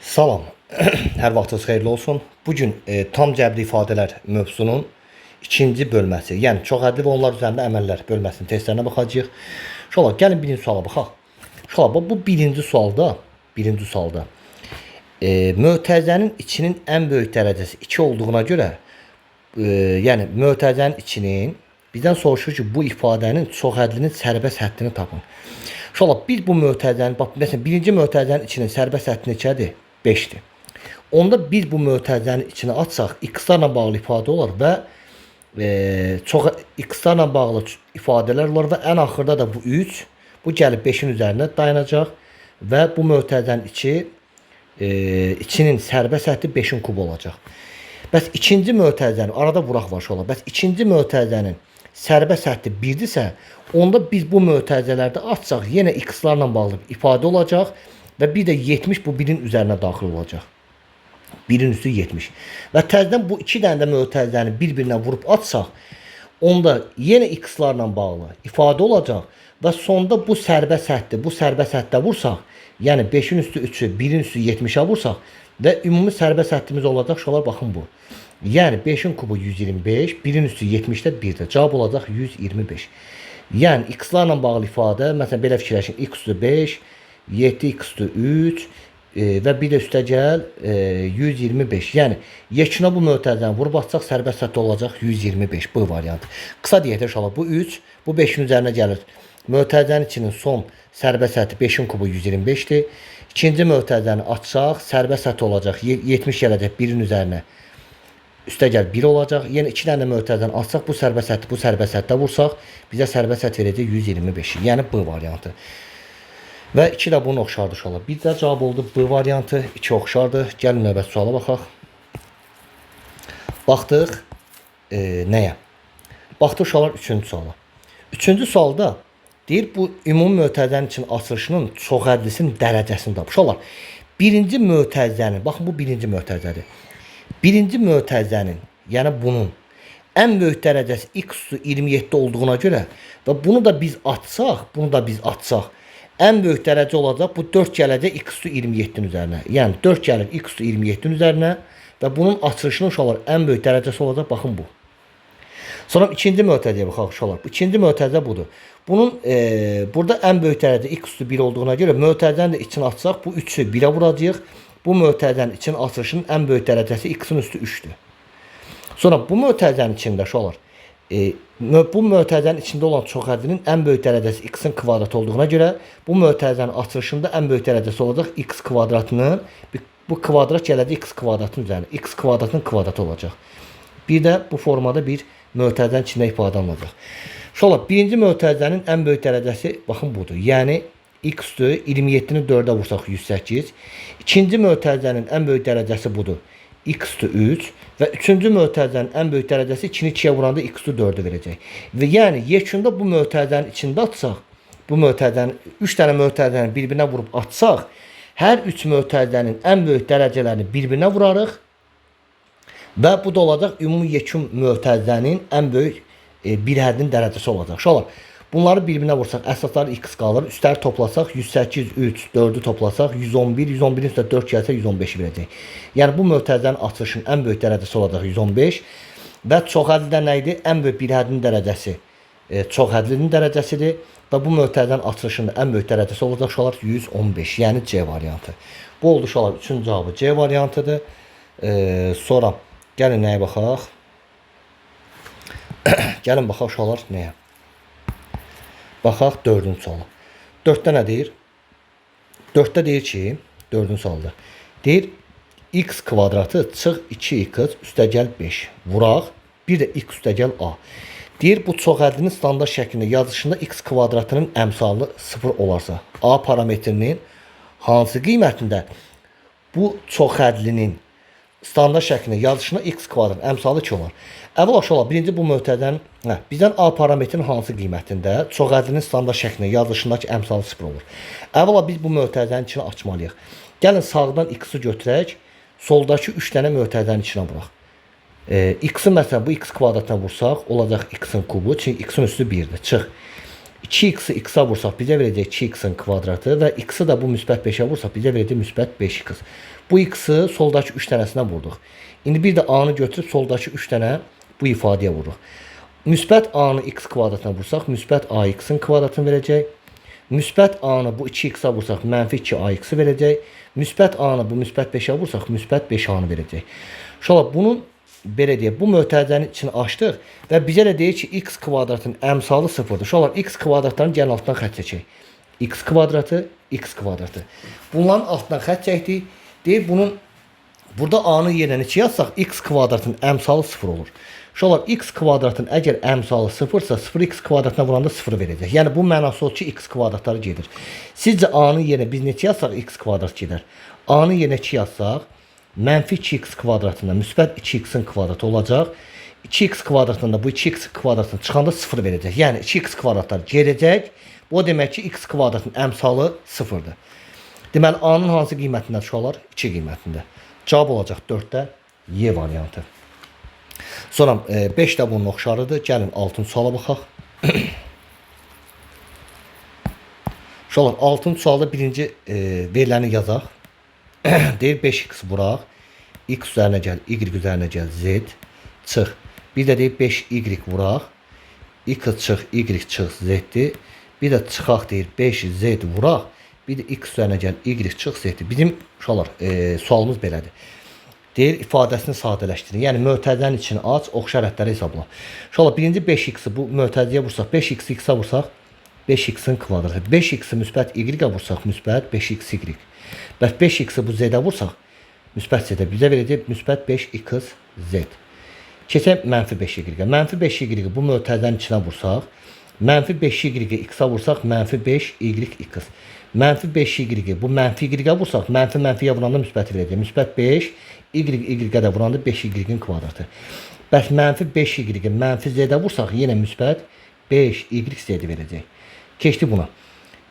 Salam. Hər vaxtınız xeyirli olsun. Bu gün tam cəbri ifadələr mövzunun ikinci bölməsi, yəni çoxhədli və onlar üzərində əməllər bölməsinin testlərinə baxacağıq. Uşaqlar, gəlin birinci suala baxaq. Uşaqlar, bu birinci sualda, mötərizənin içinin ən böyük dərəcəsi 2 olduğuna görə, yəni mötərizənin içinin bizdən soruşur ki, bu ifadənin çoxhədlinin sərbəst həddini tapın. Uşaqlar, biz bu mötərizənin, bax, məsələn, birinci mötərizənin içinin sərbəst həddi neçədir? 5-dir. Onda biz bu mötərizənin içinə açsaq, x-larla bağlı ifadə olar və çox x-larla bağlı ifadələr olar və ən axırda da bu 3, bu gəlib 5-in üzərində dayanacaq və bu mötərizənin içinin sərbəst həddi 5-in kubu olacaq. Bəs ikinci mötərizənin, arada vuraq var uşaqlar. Bəs ikinci mötərizənin sərbəst həddi 1-dirsə, onda biz bu mötərizələrdə açsaq, yenə x-larla bağlı ifadə olacaq və bir də 70 bu 1-in üzərinə daxil olacaq. 1-in üstü 70. Və təzədən bu iki dənə də mötərizəni bir-birinə vurub açsaq, onda yenə x-larla bağlı ifadə olacaq və sonda bu sərbəst həddi, bu sərbəst həddə vursaq, yəni 5-in üstü 3-ü 1-in üstü 70-ə vursaq və ümumi sərbəst həddimiz olacaq, uşaqlar, baxın bu. Yəni 5-in kubu 125, 1-in üstü 70-də 1-də. Cavab olacaq 125. Yəni x-larla bağlı ifadə, məsələn belə fikirləşin, x üstü 5, 7x üstü 3 və bir də üstə gəl 125. Yəni yekuna bu mötərizəni vurub açsaq sərbəst həddi olacaq 125 B variantı. Qısa deyək də uşaqlar, bu 3, bu 5-in üzərinə gəlir. Mötərizənin içinin son sərbəst həddi 5-in kubu 125-dir. İkinci mötərizəni açsaq sərbəst həddi olacaq 70 gələcək 1-in üzərinə. Üstə gəl 1 olacaq. Yenə 2 dənə mötərizəni açsaq bu sərbəst həddi, bu sərbəst həddə vursaq bizə sərbəst hədd verəcək 125-i. Yəni B variantı. Və 2 də bunu oxşardır uşaqlar. Bir də cavab oldu B variantı. 2 oxşardır. Gəlin növbəti suala baxaq. Baxdıq nəyə? Baxdıq uşaqlar 3-cü suala. 3-cü sualda deyir bu ümumi mötərizənin için açılışının çoxhədlisinin dərəcəsini tap. Uşaqlar, birinci mötərizənin, baxın bu birinci mötərizədir. Birinci mötərizənin, yəni bunun ən böyük dərəcəsi x üstü 27 olduğuna görə və bunu da biz açsaq, ən böyük dərəcə olacaq, bu 4 gələcək x üstü 27-nin üzərinə. Yəni 4 gəlir x üstü 27-nin üzərinə və bunun açılışının uşaqlar ən böyük dərəcəsi olacaq, baxın bu. Sonra ikinci mötərizəyə baxaq uşaqlar. İkinci mötərizə budur. Bunun burada ən böyük dərəcə x üstü 1 olduğuna görə mötərizənin də içini açsaq bu 3-ü 1-ə vuracağıq. Bu mötərizənin için açılışının ən böyük dərəcəsi x-in üstü 3-dür. Sonra bu mötərizənin içində uşaqlar, bu mötərizənin içində olan çoxhəddinin ən böyük dərəcəsi x-in kvadratı olduğuna görə bu mötərizənin açılışında ən böyük dərəcəsi olacaq x kvadratının, bu kvadrat gələcək x kvadratının üzərinə. X kvadratının kvadratı olacaq. Bir də bu formada bir mötərizənin içində ifadə alınacaq. Uşaqlar, birinci mötərizənin ən böyük dərəcəsi baxın budur. Yəni x üstü 27-ni 4-ə vursaq 108. İkinci mötərizənin ən böyük dərəcəsi budur. X üstü 3 və üçüncü mötərizənin ən böyük dərəcəsi 2-ni 2-yə vuranda x üstü 4-ü verəcək. Və yəni yekunda bu mötərizənin içində açsaq, bu mötərizənin 3 dənə mötərizəni bir-birinə vurub açsaq, hər 3 mötərizənin ən böyük dərəcələrini bir-birinə vurarıq və bu da olacaq ümumi yekun mötərizənin ən böyük bir həddin dərəcəsi olacaq. Uşaqlar, bunları bir-birinə vursaq, əsasları x qalır. Üstləri toplasaq 108, 3, 4-ü toplasaq 111, 111-in üstə 4 gəlsə 115 verəcək. Yəni bu mötərizənin açılışının ən böyük dərəcəsi olacaq 115 və çoxhədlidə nə idi? Ən böyük bir həddin dərəcəsi çoxhədlinin dərəcəsidir və bu mötərizənin açılışının ən böyük dərəcəsi olacaq uşaqlar 115, yəni C variantı. Bu oldu uşaqlar 3-ün cavabı C variantıdır. Sonra gəlin nəyə baxaq? Gəlin baxaq uşaqlar nəyə? Baxaq 4-cü suala. 4-də nə deyir? 4-də deyir ki, 4-cü sualda. Deyir x kvadratı çıx 2x üstəgəl 5 vuraq, bir də x üstəgəl a. Deyir bu çoxhəddinin standart şəklində yazılışında x kvadratının əmsalı 0 olarsa, a parametrinin hansı qiymətində bu çoxhəddinin standart şəklində yazılışında x kvadrat əmsalı 2 olar. Əvvəla uşaqlar, birinci bu mötərizənin, bizdən a parametrinin hansı qiymətində çoxhəddinin standart şəklində yazılışındakı əmsalı 0 olur. Əvvəla biz bu mötərizənin içini açmalıyıq. Gəlin sağdan x-i götürək, soldakı 3 dənə mötərizənin içinə vuraq. X-i məsələn bu x kvadratına vursaq, olacaq x-in kubu, çünki x-in üstü 1-dir. Çıx. 2x-i x-a vursaq bizə verəcək 2x-in kvadratı və x-i də bu müsbət 5-ə vursaq bizə verəcək müsbət 5x. Bu x-i soldakı 3 dənəsinə vurduq. İndi bir də a-nı götürüb soldakı 3 dənə bu ifadəyə vururuq. Müsbət a-nı x kvadratına vursaq müsbət ax-in kvadratını verəcək. Müsbət a-nı bu 2x-a vursaq mənfi 2ax-i verəcək. Müsbət a-nı bu müsbət 5-ə vursaq müsbət 5a-nı verəcək. Uşaqlar, bunun belə deyək, bu mötərizənin içini açdıq və bizə də deyir ki, x kvadratın əmsalı 0-dır. Uşaqlar, x kvadratlarını gəlin altdan xətt çəkək. X kvadratı, x kvadratı. Bunların altından xətt çəkdik. Deyir, bunun burada a-nın yerinə neçə yazsaq, x kvadratın əmsalı 0 olur. Uşaqlar, x kvadratın əgər əmsalı 0-sa, 0x kvadratına vuranda 0 verəcək. Yəni, bu mənası olur ki, x kvadratları gedir. Sizcə a-nın yerinə biz neçə yazsaq, x kvadrat gedər? A-nın yerinə 2 yazsaq, mənfi 2x kvadratında müsbət 2x-in kvadratı olacaq. 2x kvadratında bu 2x kvadratını çıxanda 0 verəcək. Yəni, 2x kvadratlar gedəcək. Bu o demək ki, x kvadratın əmsalı 0-dır. Deməli, a-nın hansı qiymətində uşaqlar? 2 qiymətində. Cavab olacaq 4-də Y variantı. Sonra 5 də bunun oxşarıdır. Gəlin 6-cı suala baxaq. Uşaqlar, 6-cı sualda birinci veriləni yazaq. Deyir 5x vuraq. X üzərinə gəl, Y üzərinə gəl, Z çıx. Bir də deyir 5y vuraq. X çıx, Y çıx, Z-dir. Bir də çıxaq deyir 5z vuraq. Bir də X üzərinə gəl, Y çıx, Z-dir. Bizim uşaqlar, sualımız belədir. Deyir, ifadəsini sadələşdirin. Yəni, mötərizənin içini aç, oxşar ədləri hesabla. Uşaqlar, birinci 5x-i bu mötərizəyə vursaq, 5x-i x-a vursaq, 5x-in kvadratı. 5x-i müsbət y-ə vursaq, müsbət 5xy. Bəs 5x-i bu z-ə vursaq, müsbət z-ə bizə verəcək müsbət 5xz. Keçək mənfi 5y-ə. Mənfi 5y-i bu mötərizənin içinə vursaq, mənfi 5y-i x-a vursaq, mənfi 5yx. Mənfi 5y-i bu mənfi y-ə vursaq, mənfi mənfiyə vuranda müsbəti verəcək. Müsbət 5, y y-ə də vuranda 5y-in kvadratı. Bəs mənfi 5y-i mənfi z-ə vursaq, yenə müsbət 5yz verəcək. Keçdi buna.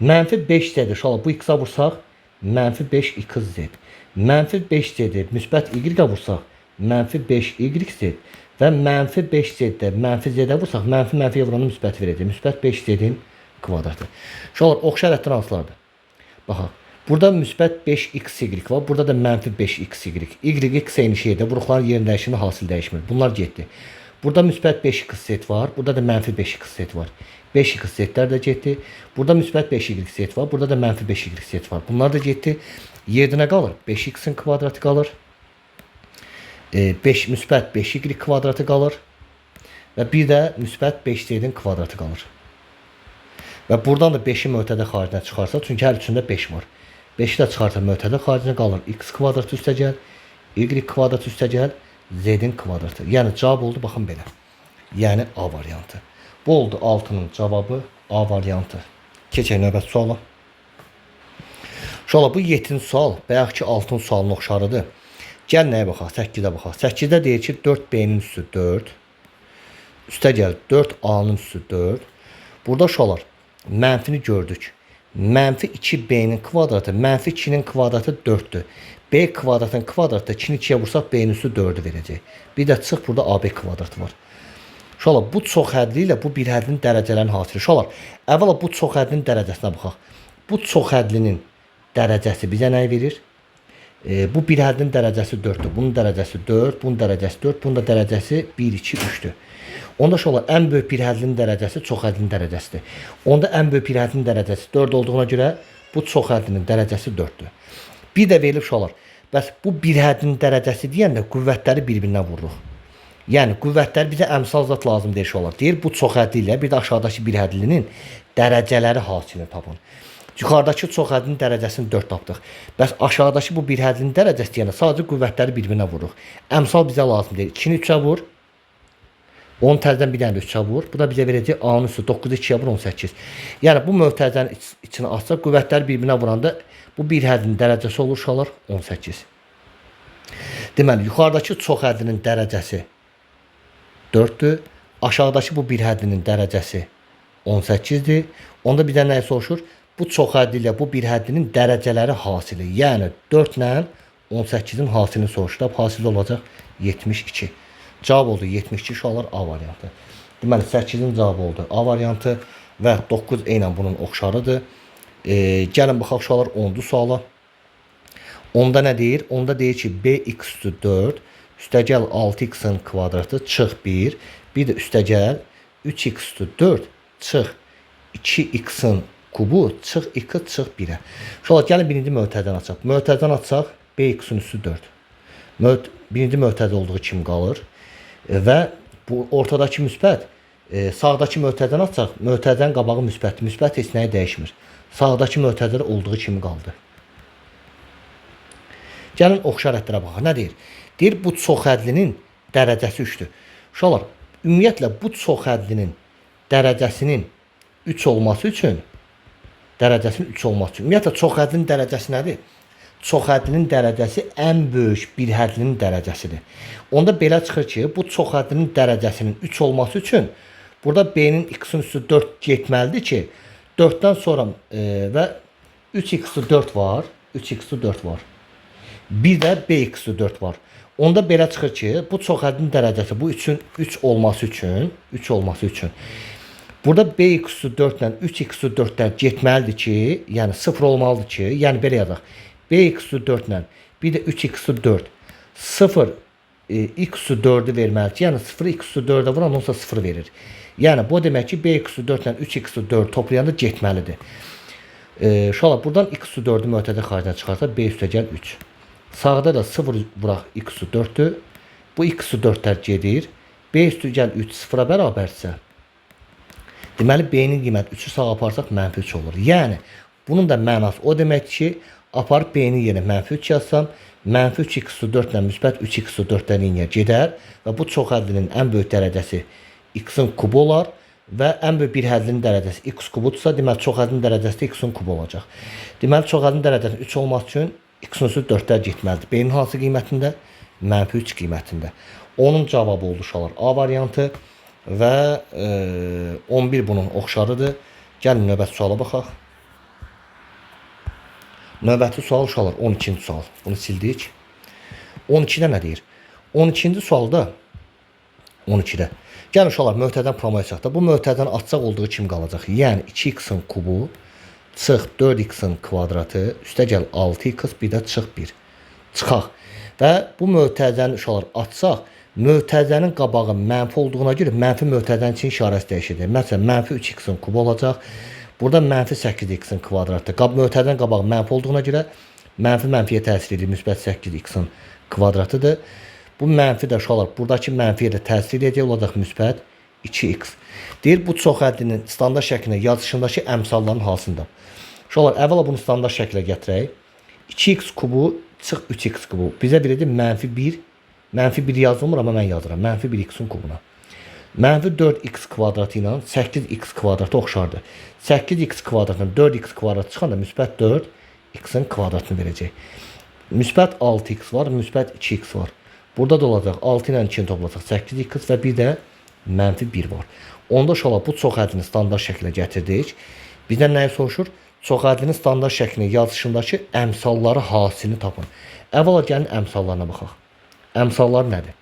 Mənfi 5z-dir. Uşaqlar, bu x-a vursaq, mənfi 5xz. Mənfi 5z-dir. Müsbət y-ə vursaq, mənfi 5yz. Və mənfi 5z-də mənfi z-ə vursaq, mənfi mənfiyə vuranda müsbəti verəcək. Müsbət 5z-in kvadratı. Uşaqlar, oxşar ədlər hansılardır? Baxaq. Burada müsbət 5xy var. Burada da mənfi 5xy. Y, x eyni şeydir. Vuruqların yerin dəyişimi hasil dəyişmir. Bunlar getdi. Burada müsbət 5xz var. Burada da mənfi 5xz var. 5xz-lər də getdi. Burada müsbət 5yz var. Burada da mənfi 5yz var. Bunlar da getdi. Yerdə nə qalır? 5x-in kvadratı qalır. 5 müsbət 5y kvadratı qalır. Və bir də müsbət 5z-in kvadratı qalır. Və buradan da 5-i mötərizə xaricinə çıxarsa, çünki hər üçündə 5 var. 5-i də çıxarsa mötərizə xaricinə qalır. X kvadratı üstəgəl, Y kvadratı üstəgəl, Z-in kvadratı. Yəni cavab oldu, baxın belə. Yəni A variantı. Bu oldu 6-nın cavabı A variantı. Keçək növbəti suala. Uşaqlar, bu 7-ci sual bayaqki 6-cı sualın oxşarıdır. Gəl nəyə baxaq? 8-ə baxaq. 8-də deyir ki, 4B-nin üstü 4. Üstəgəl 4A-nın üstü 4. Burada uşaqlar, mənfini gördük. Mənfi 2B-nin kvadratı, mənfi 2-nin kvadratı 4-dür. B kvadratın kvadratı 2-ni 2-yə vursaq B-nin üstü 4-ü verəcək. Bir də çıx, burada AB kvadratı var. Uşaqlar, bu çox hədli ilə bu bir hədlinin dərəcələrini hasili. Uşaqlar, əvvəla bu çox hədlinin dərəcəsinə baxaq. Bu çox hədlinin dərəcəsi bizə nəyi verir? Bu bir hədlinin dərəcəsi 4-dür. Bunun dərəcəsi 4, bunun dərəcəsi 4, bunun da dərəcəsi 1, 2, 3-dür. Onda uşaqlar, ən böyük bir hədlinin dərəcəsi çox hədlinin dərəcəsidir. Onda ən böyük bir hədlinin dərəcəsi 4 olduğuna görə bu çox hədlinin dərəcəsi 4-dür. Bir də verilib uşaqlar, bəs bu bir hədlinin dərəcəsi deyəndə qüvvətləri bir-birinə vururuq. Yəni qüvvətlər bizə əmsal zat lazım deyir uşaqlar. Deyir bu çox hədli ilə bir də aşağıdakı bir hədlinin dərəcələri hasilini tapın. Yuxarıdakı çox hədlinin dərəcəsini 4 tapdıq. Bəs aşağıdakı bu bir hədlinin dərəcəsi deyəndə sadəcə qüvvətləri bir-birinə vururuq. Əmsal bizə lazım deyil. 2-ni 3-ə vur. 10 təzədən bir dənə də 3-ə vur. Bu da bizə verəcək A-nın üstü 9-u 2-yə vur 18. Yəni bu mötərizənin içini açsaq qüvvətləri bir-birinə vuranda bu bir hədlinin dərəcəsi olur uşaqlar 18. Deməli yuxarıdakı çox hədlinin dərəcəsi 4-dür. Aşağıdakı bu bir hədlinin dərəcəsi 18-dir. Onda bizə nəyi soruşur? Bu çox hədli ilə bu bir hədlinin dərəcələri hasili. Yəni 4 ilə 18-in hasilini soruşur. Hasil olacaq 72. Cavab oldu 72 uşaqlar A variantı. Deməli 8-in cavabı oldu A variantı. Və 9 eynən bunun oxşarıdır. Gəlin baxaq uşaqlar 10-cu suala. Onda nə deyir? Onda deyir ki, bx üstü 4, üstəgəl 6x-in kvadratı çıx 1, bir də üstəgəl 3x üstü 4 çıx 2x-in kubu çıx 2 çıx 1-ə. Uşaqlar, gəlin birinci mötərizəni açaq. Mötərizəni açsaq, bx-in üstü 4. Birinci mötərizə olduğu kimi qalır. Və bu ortadakı müsbət, sağdakı mötərizəni açsaq, mötərizənin qabağı müsbətdir. Müsbət heç nəyi dəyişmir. Sağdakı mötərizə olduğu kimi qaldı. Gəlin oxşar hədlərə baxaq. Nə deyir? Deyir, bu çoxhədlinin dərəcəsi 3-dür. Uşaqlar, ümumiyyətlə, bu çoxhədlinin dərəcəsinin 3 olması üçün, ümumiyyətlə, çoxhədlinin dərəcəsi nədir? Çoxhədlinin dərəcəsi ən böyük bir hədlinin dərəcəsidir. Onda belə çıxır ki, bu çoxhədlinin dərəcəsinin 3 olması üçün burada B-nin x-in üstü 4 getməlidir ki, 4-dən sonra və 3x-ü 4 var, 3x-ü 4 var. Bir də bx-ü 4 var. Onda belə çıxır ki, bu çoxhədlinin dərəcəsi bu 3-ün 3 olması üçün, 3 olması üçün burada bx-ü 4 ilə 3x-ü 4-lər getməlidir ki, yəni 0 olmalıdır ki, yəni belə yazaq. Bx-ü 4 ilə bir də 3x-ü 4 0 x-ü 4-ü verməlidir ki, yəni 0 x-ü 4-ə vuran onsa 0 verir. Yəni bu demək ki, bx-ü 4 ilə 3x-ü 4 toplayanda getməlidir. Uşaqlar, buradan x-ü 4-ü mötərizə xaricdən çıxarsa b üstəgəl 3. Sağda da 0 vuraq x-ü 4-dür. Bu x-ü 4-lər gedir. B üstəgəl 3 0-a bərabərsə, deməli B-nin qiyməti 3-ü sağa aparsaq mənfi 3 olur. Yəni bunun da mənası o deməkdir ki, aparıb B-nin yerinə mənfi 3 yazsam, mənfi 3x-ü 4 ilə müsbət 3x-ü 4-dən linya gedər və bu çoxhədlinin ən böyük dərəcəsi x-in kubu olar və ən böyük bir hədlinin dərəcəsi x kubudursa, deməli çoxhədlinin dərəcəsi də x-in kubu olacaq. Deməli çoxhədlinin dərəcəsinin 3 olması üçün x-in üstü 4-lər getməlidir. B-nin hansı qiymətində? Mənfi 3 qiymətində. Onun cavabı oldu uşaqlar A variantı və 11 bunun oxşarıdır. Gəlin növbəti suala baxaq. Növbəti sual uşaqlar 12-ci sual. Bunu sildik. 12-də nə deyir? 12-ci sualda 12-də. Gəlin uşaqlar mötərizəni promoya açaq da. Bu mötərizəni açsaq olduğu kimi qalacaq. Yəni 2x-in kubu çıx 4x-in kvadratı üstəgəl 6x bir də çıx 1. Çıxaq. Və bu mötərizəni uşaqlar açsaq, mötərizənin qabağı mənfi olduğuna görə mənfi mötərizənin için işarəsi dəyişəcək. Məsələn, mənfi 3x-in kubu olacaq. Burada mənfi 8x-in kvadratı. Mötərizənin qabağı mənfi olduğuna görə mənfi mənfiyə təsir edir. Müsbət 8x-in kvadratıdır. Bu mənfi də uşaqlar buradakı mənfiyə də təsir edəcək, olacaq müsbət 2x. Deyir, bu çoxhədlinin standart şəklində yazışındakı əmsalların hansında? Uşaqlar, əvvəla bunu standart şəklə gətirək. 2x kubu çıx 3x kubu. Bizə verildi mənfi 1. Mənfi 1 yazılmır, amma mən yazıram. Mənfi 1x-in kubuna. Mənfi 4x kvadratı ilə 8x kvadratı oxşardır. 8x kvadratından 4x kvadratı çıxanda müsbət 4x-in kvadratını verəcək. Müsbət 6x var, müsbət 2x var. Burada da olacaq 6 ilə 2-ni toplasaq 8x və bir də mənfi 1 var. Onda uşaqlar bu çoxhədlini standart şəklə gətirdik. Bizdən nəyi soruşur? Çoxhədlinin standart şəklinin yazışındakı əmsalları hasilini tapın. Əvvəla gəlin əmsallarına baxaq. Əmsallar nədir?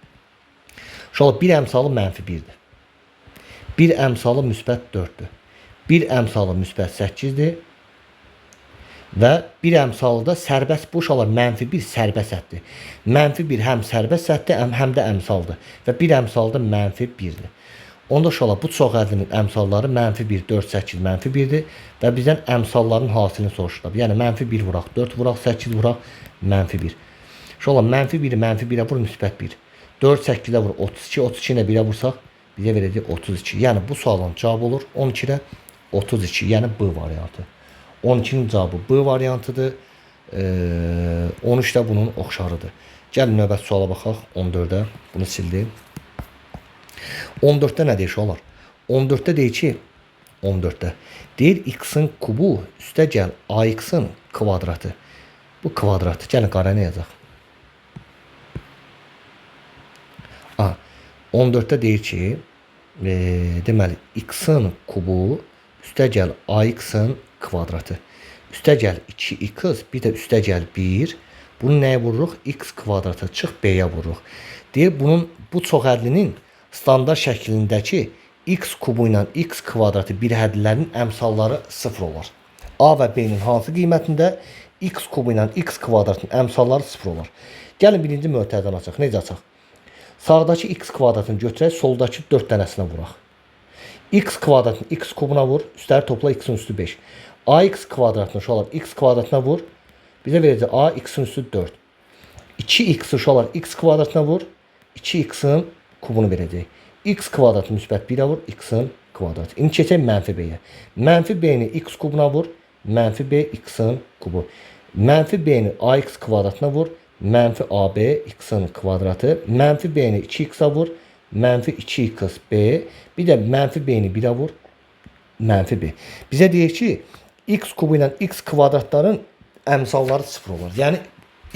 Uşaqlar, bir əmsalı mənfi 1-dir. Bir əmsalı müsbət 4-dür. Bir əmsalı müsbət 8-dir. Və bir əmsalı da sərbəst, bu uşaqlar mənfi 1 sərbəst həddir. Mənfi 1 həm sərbəst həddir, həm də əmsaldır. Və bir əmsalı da mənfi 1-dir. Onda uşaqlar bu çoxhədlinin əmsalları mənfi 1, 4, 8, mənfi 1-dir. Və bizdən əmsalların hasilini soruşurlar. Yəni mənfi 1 vuraq, 4 vuraq, 8 vuraq, mənfi 1. Uşaqlar mənfi 1-i mənfi 1-ə vur, müsbət 1. 4, 8-ə vur, 32, 32 ilə 1-ə vursaq bizə verəcək 32. Yəni bu sualın cavabı olur 12-də 32, yəni B variantı. 12-nin cavabı B variantıdır. 13 də bunun oxşarıdır. Gəlin növbəti suala baxaq. 14-ə. Bunu sildim. 14-də nə deyir uşaqlar? 14-də deyir ki, 14-də deyir x-in kubu üstəgəl ax-in kvadratı. Bu kvadratı. Gəlin qara nə yazaq? Aha, 14-də deyir ki, deməli x-in kubu üstəgəl ax-in kvadratı. Üstəgəl 2x, bir də üstəgəl 1. Bunu nəyə vururuq? X kvadratı çıx B-yə vururuq. Deyir, bunun, bu çoxhədlinin standart şəklindəki x kubu ilə x kvadratı bir hədlilərin əmsalları 0 olar? A və B-nin hansı qiymətində x kubu ilə x kvadratın əmsalları 0 olar? Gəlin birinci mötərizəni açaq. Necə açaq? Sağdakı x kvadratını götürək, soldakı 4 dənəsinə vuraq. X kvadratını x kubuna vur, üstləri topla x-in üstü 5. Ax kvadratını uşaqlar x kvadratına vur, bizə verəcək a x-in üstü 4. 2x uşaqlar x kvadratına vur, 2x-in kubunu verəcək. X kvadratı müsbət 1-ə vur, x-in kvadratı. İndi keçək mənfi b-yə. Mənfi b-ni x kubuna vur, mənfi b x-in kubu. Mənfi b-ni ax kvadratına vur, mənfi ab x-in kvadratı. Mənfi b-ni 2x-a vur, mənfi 2x b. Bir də mənfi b-ni 1-ə vur, mənfi b. Bizə deyir ki, x kubu ilə x kvadratların əmsalları 0 olar. Yəni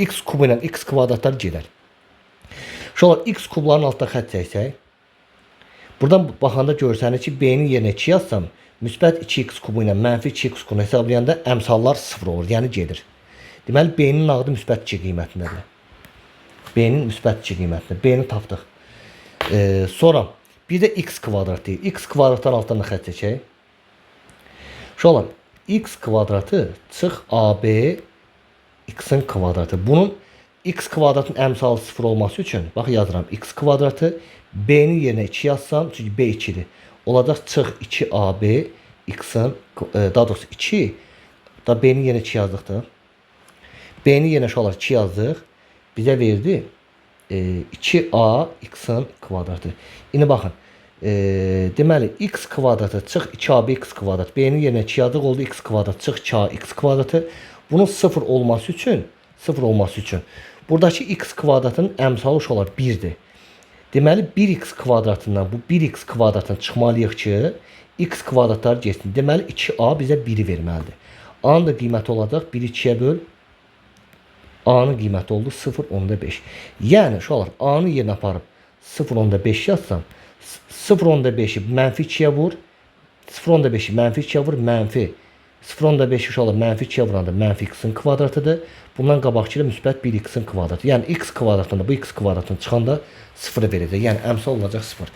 x kubu ilə x kvadratlar gedər. Uşaqlar x kubların altında xətt çəksək, buradan baxanda görsənir ki, b-nin yerinə 2 yazsam, müsbət 2x kubu ilə mənfi 2x kubunu hesablayanda əmsallar 0 olur, yəni gedir. Deməli, b-nin nağdı müsbət 2 qiymətindədir. B-nin müsbət 2 qiymətində. B-ni tapdıq. Sonra bir də x kvadrat deyir. X kvadratdan altdan da xətt çəkək. Uşaqlar, x kvadratı çıx AB x-in kvadratı. Bunun x kvadratın əmsalı 0 olması üçün, bax yazıram, x kvadratı b-nin yerinə 2 yazsam, çünki b 2-dir. Olacaq çıx 2ab x-in, daha doğrusu 2, da b-nin yerinə 2 yazdıq da. B-nin yerinə uşaqlar 2 yazdıq. Bizə verdi 2a x-in kvadratı. İndi baxın. Deməli x kvadratı çıx 2ab x kvadrat. B-nin yerinə 2 yazdıq, oldu x kvadrat çıx 2a x kvadratı. Bunun 0 olması üçün, 0 olması üçün buradakı x kvadratının əmsalı uşaqlar 1-dir. Deməli 1x kvadratından bu 1x kvadratını çıxmalıyıq ki, x kvadratlar getsin. Deməli 2a bizə 1-i verməlidir. A-nın da qiyməti olacaq 1-i 2-yə böl. A-nın qiyməti oldu 0,5. Yəni uşaqlar A-nın yerinə aparıb 0,5 yazsam, 0,5-i mənfi 2-yə vur. 0,5-i mənfi 2-yə vur, mənfi 0,5 uşaqlar mənfi 2-yə vuranda mənfi x-in kvadratıdır. Bundan qabaqçı ilə müsbət 1x-in kvadratı. Yəni x kvadratında bu x kvadratını çıxanda 0-ı verəcək. Yəni əmsal olacaq 0.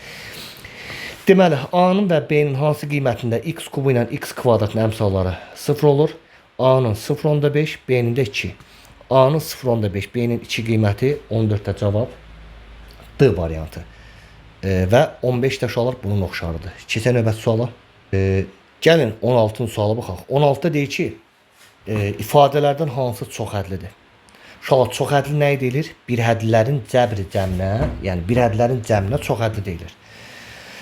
Deməli, A-nın və B-nin hansı qiymətində x kubu ilə x kvadratının əmsalları 0 olur? A-nın 0,5, B-nin də 2. A-nın 0,5, B-nin 2 qiyməti 14-də cavab D variantı. Və 15 də uşaqlar bunun oxşarıdır. Keçək növbəti suala. Gəlin 16-cı suala baxaq. 16-da deyir ki, ifadələrdən hansı çox hədlidir? Uşaqlar, çox hədli nəyi deyilir? Bir hədlilərin cəbri cəminə, yəni bir hədlilərin cəminə çox hədli deyilir.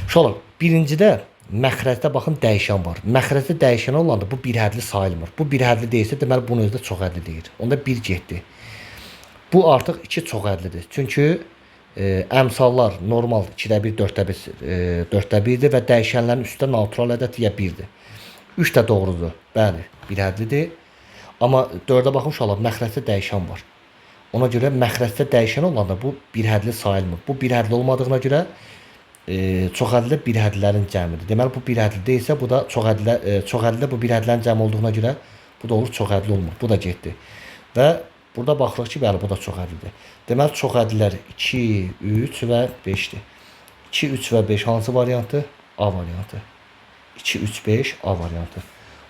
Uşaqlar, birincidə məxrəcdə baxın dəyişən var. Məxrəcdə dəyişən olanda bu bir hədli sayılmır. Bu bir hədli deyilsə, deməli bunun özü də çox hədli deyil. Onda 1 getdi. Bu artıq 2 çox hədlidir. Çünki əmsallar normal 2-də 1, 4-də 1, 4-də 1-dir və dəyişənlərin üstə natural ədəd ya 1-dir. 3 də doğrudur. Bəli, bir hədlidir. Amma 4-ə baxın uşaqlar, məxrəcdə dəyişən var. Ona görə məxrəcdə dəyişən olanda bu bir hədli sayılmır. Bu bir hədli olmadığına görə çox hədli bir hədlilərin cəmidir. Deməli bu bir hədli deyilsə, bu da çox hədli, çox hədli bu bir hədlilərin cəmi olduğuna görə bu da olur çox hədli olmur. Bu da getdi. Və burada baxırıq ki, bəli, bu da çox hədlidir. Deməli çox hədlilər 2, 3 və 5-dir. 2, 3 və 5 hansı variantı? A variantı. 2, 3, 5 A variantı.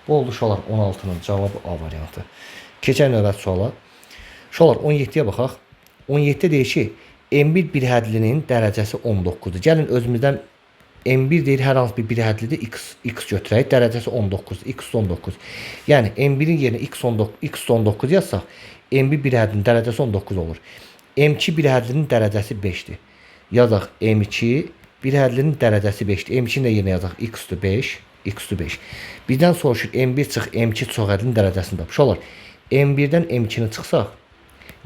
Bu oldu uşaqlar 16-nın cavabı A variantı. Keçək növbəti suala. Uşaqlar 17-yə baxaq. 17-də deyir ki, M1 bir hədlinin dərəcəsi 19-dur. Gəlin özümüzdən M1 deyir hər hansı bir hədlidir x, x götürək. Dərəcəsi 19, x 19. Yəni M1-in yerinə x 19, x 19 yazsaq, M1 bir hədlinin dərəcəsi 19 olur. M2 bir hədlinin dərəcəsi 5-dir. Yazaq M2 bir hədlinin dərəcəsi 5-dir. M2-nin də yerinə yazaq x-dur 5, x-dur 5. Bizdən soruşur M1 çıx M2 çox hədlinin dərəcəsini tap. Uşaqlar, M1-dən M2-ni çıxsaq,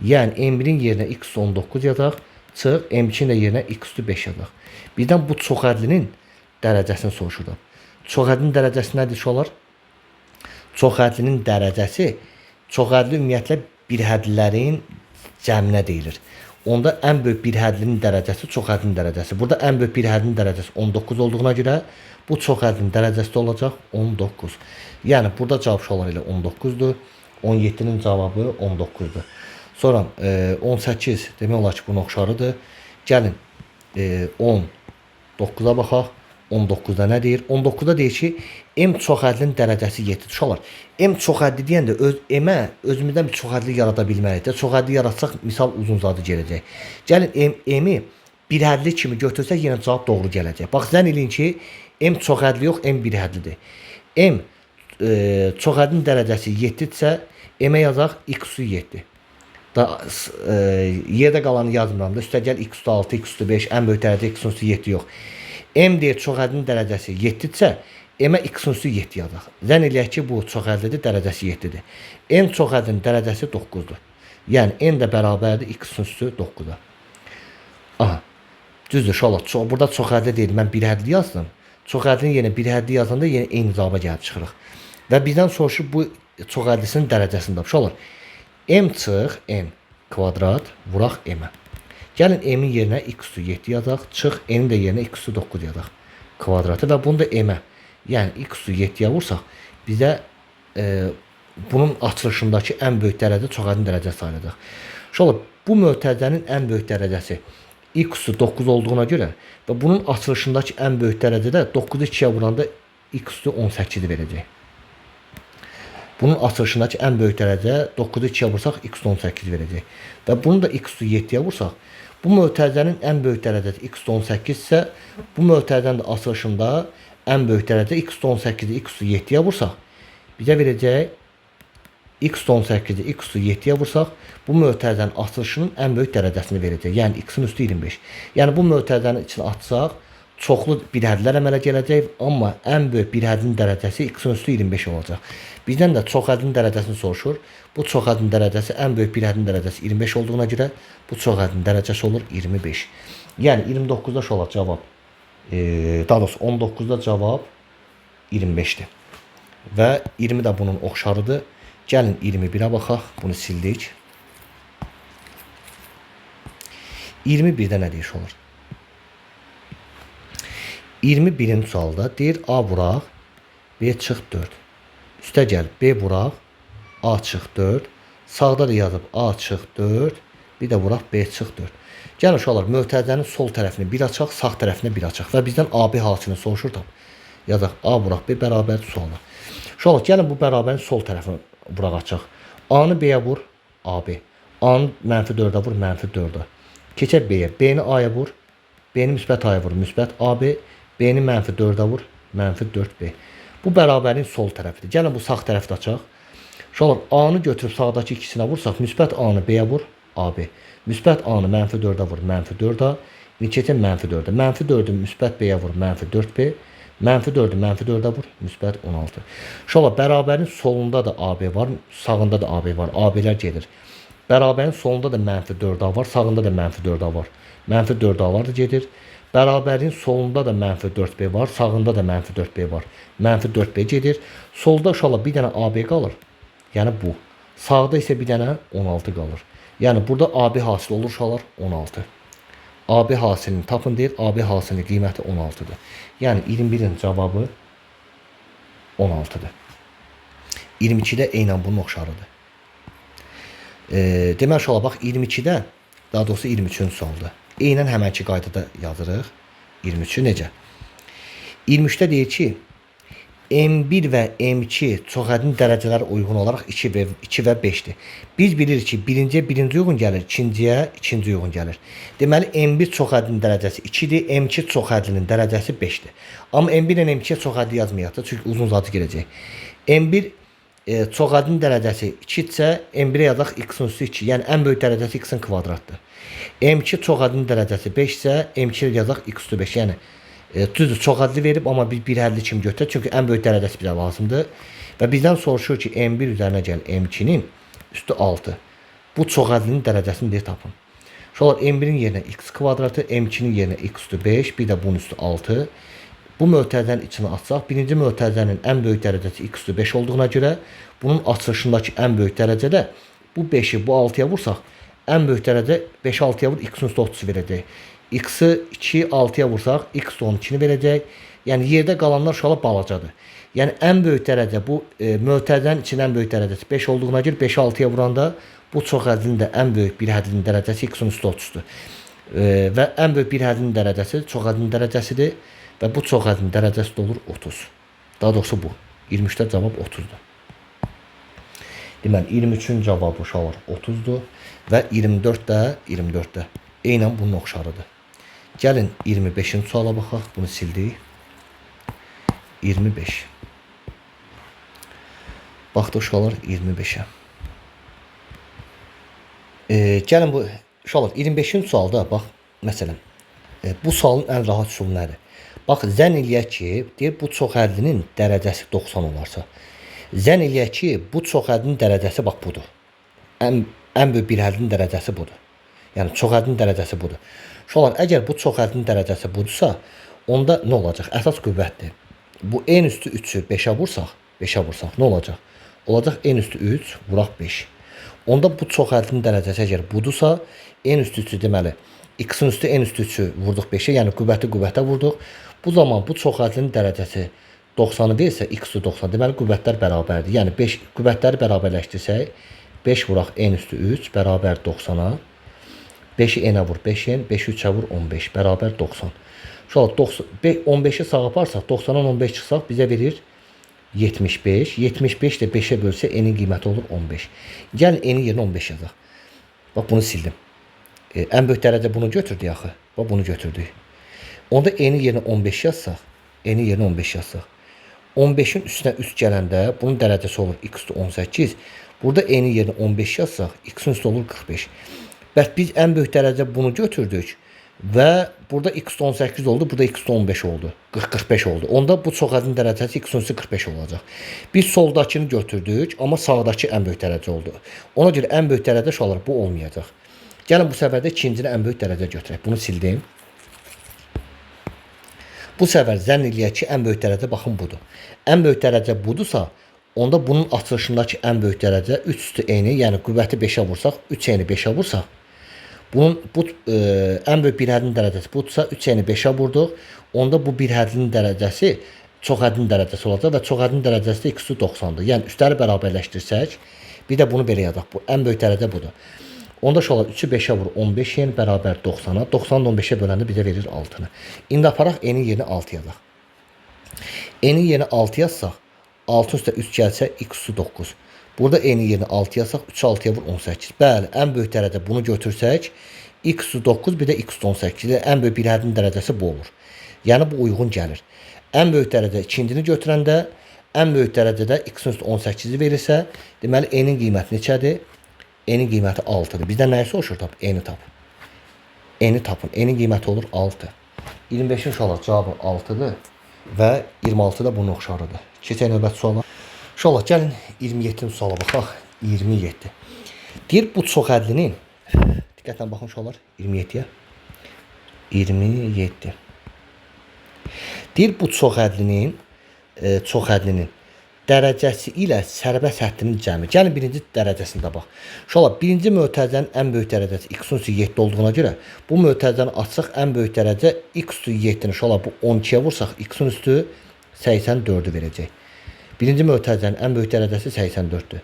yəni M1-in yerinə x 19 yazaq, çıx M2-nin də yerinə x-dur 5 yazaq. Bizdən bu çox hədlinin dərəcəsini soruşur da. Çox hədlinin dərəcəsi nədir uşaqlar? Çox hədlinin dərəcəsi çox hədli ümumiyyətlə bir hədlilərin cəminə deyilir. Onda ən böyük bir hədlinin dərəcəsi çox hədlinin dərəcəsi. Burada ən böyük bir hədlinin dərəcəsi 19 olduğuna görə bu çox hədlinin dərəcəsi də olacaq 19. Yəni burada cavab uşaqlar ilə 19-dur. 17-nin cavabı 19-dur. Sonra 18 demək olar ki, bunun oxşarıdır. Gəlin 19-a baxaq. 19-da nə deyir? 19-da deyir ki, M çoxədlinin dərəcəsi 7. Uşaqlar, M çoxədli deyəndə öz M-ə özümüzdən bir çoxədli yarada bilməliyik də. Çoxədli yaratsaq misal uzun-uzadı gələcək. Gəlin M-i bir hədli kimi götürsək yenə cavab doğru gələcək. Bax, zənn eləyin ki, M çoxədli yox, M bir hədlidir. M çoxədlinin dərəcəsi 7-dirsə, M-ə yazaq x-ü 7. Da, yerdə qalanı yazmıram da. Üstəgəl x-ü 6, x-ü 5, ən böyük dərəcə x-ün üstü 7 yox. M deyir çoxədlinin dərəcəsi 7-dirsə, M-ə x-ün üstü 7 yazaq. Zənn eləyək ki, bu çoxədlidir, dərəcəsi 7-dir. M çoxədlinin dərəcəsi 9-dur. Yəni, N də bərabərdir x-ün üstü 9-a. Aha. Düzdür, uşaqlar. Burada çoxədli deyil, mən bir hədli yazdım. Çoxədlinin yerinə bir hədli yazanda yenə eyni cavaba gəlib çıxırıq. Və bizdən soruşur bu çoxədlisinin dərəcəsini də. Uşaqlar, M çıx, N kvadrat vuraq M-ə. Gəlin M-in yerinə x üstü 7 yazaq, çıx N-in də yerinə x üstü 9 yazaq. Kvadratı və bunu da M-ə, yəni x üstü 7-yə vursaq, bizə bunun açılışındakı ən böyük dərəcə çoxədlinin dərəcəsi sayılacaq. Uşaqlar, bu mötərizənin ən böyük dərəcəsi x üstü 9 olduğuna görə və bunun açılışındakı ən böyük dərəcədə 9-u 2-yə vuranda x üstü 18-i verəcək. Bunun açılışındakı ən böyük dərəcə 9-u 2-yə vursaq x üstü 18 verəcək. Və bunu da x üstü 7-yə vursaq, bu mötərizənin ən böyük dərəcəsi x üstü 18 isə, bu mötərizənin də açılışında ən böyük dərəcə x üstü 18-i x üstü 7-yə vursaq, bizə verəcək x üstü 18-i x üstü 7-yə vursaq, bu mötərizənin açılışının ən böyük dərəcəsini verəcək. Yəni x-in üstü 25. Yəni bu mötərizənin içini açsaq, çoxlu bir hədlər əmələ gələcək, amma ən böyük bir hədlinin dərəcəsi x-in üstü 25 olacaq. Bizdən də çox hədlinin dərəcəsini soruşur. Bu çox hədlinin dərəcəsi ən böyük bir hədlinin dərəcəsi 25 olduğuna görə bu çox hədlinin dərəcəsi olur 25. Yəni 29-da olacaq cavab. Daha doğrusu 19-da cavab 25-dir. Və 20 də bunun oxşarıdır. Gəlin 21-ə baxaq. Bunu sildik. 21-də nə deyiş olur? 21-ci sualda deyir A vuraq, B çıx 4. Üstə gəl B vuraq, A çıx 4. Sağda da yazıb A çıx 4. Bir də vuraq B çıx 4. Gəlin uşaqlar, mötərizənin sol tərəfini bir açaq, sağ tərəfini bir açaq və bizdən AB hasilini soruşur tam. Yazaq A vuraq B bərabər suala. Uşaqlar, gəlin bu bərabərin sol tərəfini vuraq açaq. A-nı B-yə vur, AB. A-nı mənfi 4-ə vur, mənfi 4-ə. Keçək B-yə. B-ni A-ya vur, B-ni müsbət A-ya vur, müsbət AB. B-ni mənfi 4-ə vur, mənfi 4B. Bu bərabərin sol tərəfidir. Gəlin bu sağ tərəfi də açaq. Uşaqlar, A-nı götürüb sağdakı ikisinə vursaq, müsbət A-nı B-yə vur, AB. Müsbət A-nı mənfi 4-ə vur, mənfi 4A. İndi keçək mənfi 4-ə. Mənfi 4-ü müsbət B-yə vur, mənfi 4B. Mənfi 4-ü mənfi 4-ə vur, müsbət 16. Uşaqlar, bərabərin solunda da AB var, sağında da AB var. AB-lər gedir. Bərabərin solunda da mənfi 4A var, sağında da mənfi 4A var. Mənfi 4A-lar da gedir. Bərabərin solunda da mənfi 4B var, sağında da mənfi 4B var. Mənfi 4B gedir. Solda uşaqlar bir dənə AB qalır. Yəni bu. Sağda isə bir dənə 16 qalır. Yəni burada AB hasil olur uşaqlar 16. AB hasilini tapın deyir. AB hasilinin qiyməti 16-dır. Yəni 21-in cavabı 16-dır. 22-də eynən bunun oxşarıdır. Deməli uşaqlar, bax 22-də, daha doğrusu 23-cü sualdır. Eynən həmənki qaydada yazırıq. 23-ü necə? 23-də deyir ki, M1 və M2 çoxədlinin dərəcələri uyğun olaraq 2 və 2 və 5-dir. Biz bilirik ki, birinciyə birinci uyğun gəlir, ikinciyə ikinci uyğun gəlir. Deməli M1 çoxədlinin dərəcəsi 2-dir, M2 çoxədlinin dərəcəsi 5-dir. Amma M1 ilə M2-yə çoxədli yazmayaq da, çünki uzun uzadı gələcək. M1 çoxədlinin dərəcəsi 2-dirsə, M1-ə yazaq x-in üstü 2, yəni ən böyük dərəcəsi x-in kvadratdır. M2 çoxədlinin dərəcəsi 5-isə, M2-yə yazaq x üstü 5, yəni düzdür, çoxədli verib, amma biz bir hədli kimi götürək, çünki ən böyük dərəcəsi bizə lazımdır. Və bizdən soruşur ki, M1 üzərinə gəl M2-nin üstü 6. Bu çoxədlinin dərəcəsini deyir tapın. Uşaqlar, M1-in yerinə x kvadratı, M2-nin yerinə x üstü 5, bir də bunun üstü 6. Bu mötərizənin içini açsaq, birinci mötərizənin ən böyük dərəcəsi x üstü 5 olduğuna görə, bunun açılışındakı ən böyük dərəcədə bu 5-i bu 6-ya vursaq, ən böyük dərəcə 5-i 6-ya vur, x-in üstü 30 verəcək. X-i 2 6-ya vursaq, x 12-ni verəcək. Yəni yerdə qalanlar uşaqlar balacadır. Yəni ən böyük dərəcə bu mötərizənin içinin ən böyük dərəcəsi 5 olduğuna görə 5-i 6-ya vuranda bu çoxədlinin də ən böyük bir hədlinin dərəcəsi x-in üstü 30-dur. Və ən böyük bir hədlinin dərəcəsi çoxədlinin dərəcəsidir. Və bu çox ədlinin dərəcəsi də olur 30. Daha doğrusu bu. 23-də cavab 30-dur. Deməli, 23-ün cavabı uşaqlar 30-dur və 24 də eynən bunun oxşarıdır. Gəlin 25-ci suala baxaq. Bunu sildik. 25. Baxdıq uşaqlar 25-ə. Gəlin bu uşaqlar 25-ci sualda bax məsələn bu sualın ən rahat üsulu nədir? Bax zənn eləyək ki, deyir bu çox ədlinin dərəcəsi 90 olarsa. Zənn eləyək ki, bu çox ədlinin dərəcəsi bax budur. Ən böyük bir ədlinin dərəcəsi budur. Yəni çox ədlinin dərəcəsi budur. Uşaqlar, əgər bu çox ədlinin dərəcəsi budursa, onda nə olacaq? Əsas qüvvətdir. Bu n üstü 3-ü 5-ə vursaq, 5-ə vursaq nə olacaq? Olacaq n üstü 3 vuraq 5. Onda bu çox ədlinin dərəcəsi əgər budursa, n üstü 3-ü deməli x-in üstü n üstü 3-ü vurduq 5-ə, yəni qüvvəti qüvvətə vurduq. Bu zaman bu çox ədlinin dərəcəsi 90-ı versə, x üstü 90, deməli qüvvətlər bərabərdir. Yəni 5 qüvvətləri bərabərləşdirsək, 5 vuraq n üstü 3 bərabər 90-a. 5-i n-ə vur 5n, 5-i 3-ə vur 15 bərabər 90. Uşaqlar 15-i sağa aparsaq, 90-dan 15 çıxsaq bizə verir 75. 75 də 5-ə bölsə n-in qiyməti olur 15. Gəlin n-in yerinə 15 yazaq. Bax bunu sildim. Ən böyük dərəcə bunu götürdük axı. Bax bunu götürdük. Onda n-in yerinə 15 yazsaq, n-in yerinə 15 yazsaq. 15-in üstünə 3 gələndə bunun dərəcəsi olur x üstü 18. Burada n-in yerinə 15 yazsaq, x-in üstü olur 45. Bəs biz ən böyük dərəcə bunu götürdük və burada x üstü 18 oldu, burada x üstü 15 oldu. 45 oldu. Onda bu çox ədlinin dərəcəsi x üstü 45 olacaq. Biz soldakını götürdük, amma sağdakı ən böyük dərəcə oldu. Ona görə ən böyük dərəcə uşaqlar bu olmayacaq. Gəlin bu səfər də ikincini ən böyük dərəcə götürək. Bunu sildim. Bu səfər zənn eləyək ki, ən böyük dərəcə baxın budur. Ən böyük dərəcə budursa, onda bunun açılışındakı ən böyük dərəcə 3 üstü n-i, yəni qüvvəti 5-ə vursaq, 3 n-i 5-ə vursaq, bunun bu ən böyük bir hədlinin dərəcəsi budursa, 3 n-i 5-ə vurduq. Onda bu bir hədlinin dərəcəsi çox hədlinin dərəcəsi olacaq və çox hədlinin dərəcəsi də x üstü 90-dır. Yəni üstləri bərabərləşdirsək, bir də bunu belə yazaq. Bu ən böyük dərəcə budur. Onda uşaqlar 3-ü 5-ə vur 15 n bərabər 90-a. 90-ı 15-ə böləndə bizə verir 6-nı. İndi aparaq n-in yerinə 6 yazaq. N-in yerinə 6 yazsaq, 6 üstə 3 gəlsə x üstü 9. Burada n-in yerinə 6 yazsaq, 3 6-ya vur 18. Bəli, ən böyük dərəcə bunu götürsək, x üstü 9 bir də x üstü 18. Ən böyük bir hədlinin dərəcəsi bu olur. Yəni bu uyğun gəlir. Ən böyük dərəcə ikincini götürəndə, ən böyük dərəcədə x üstü 18-i verirsə, deməli n-in qiyməti neçədir? N-in qiyməti 6-dır. Bizdən nəyi soruşur tap? N-i tap. N-i tapın. N-in qiyməti olur 6. 25-in uşaqlar cavabı 6-dır və 26 da bunun oxşarıdır. Keçək növbəti suala. Uşaqlar gəlin 27-ci suala baxaq. 27. Deyir bu çox ədlinin, diqqətlə baxın uşaqlar 27-yə. 27. Deyir bu çox ədlinin, dərəcəsi ilə sərbəst həddinin cəmi. Gəlin birinci dərəcəsində bax. Uşaqlar, birinci mötərizənin ən böyük dərəcəsi x-in üstü 7 olduğuna görə bu mötərizəni açsaq ən böyük dərəcə x üstü 7-ni uşaqlar bu 12-yə vursaq x-in üstü 84-ü verəcək. Birinci mötərizənin ən böyük dərəcəsi 84-dür.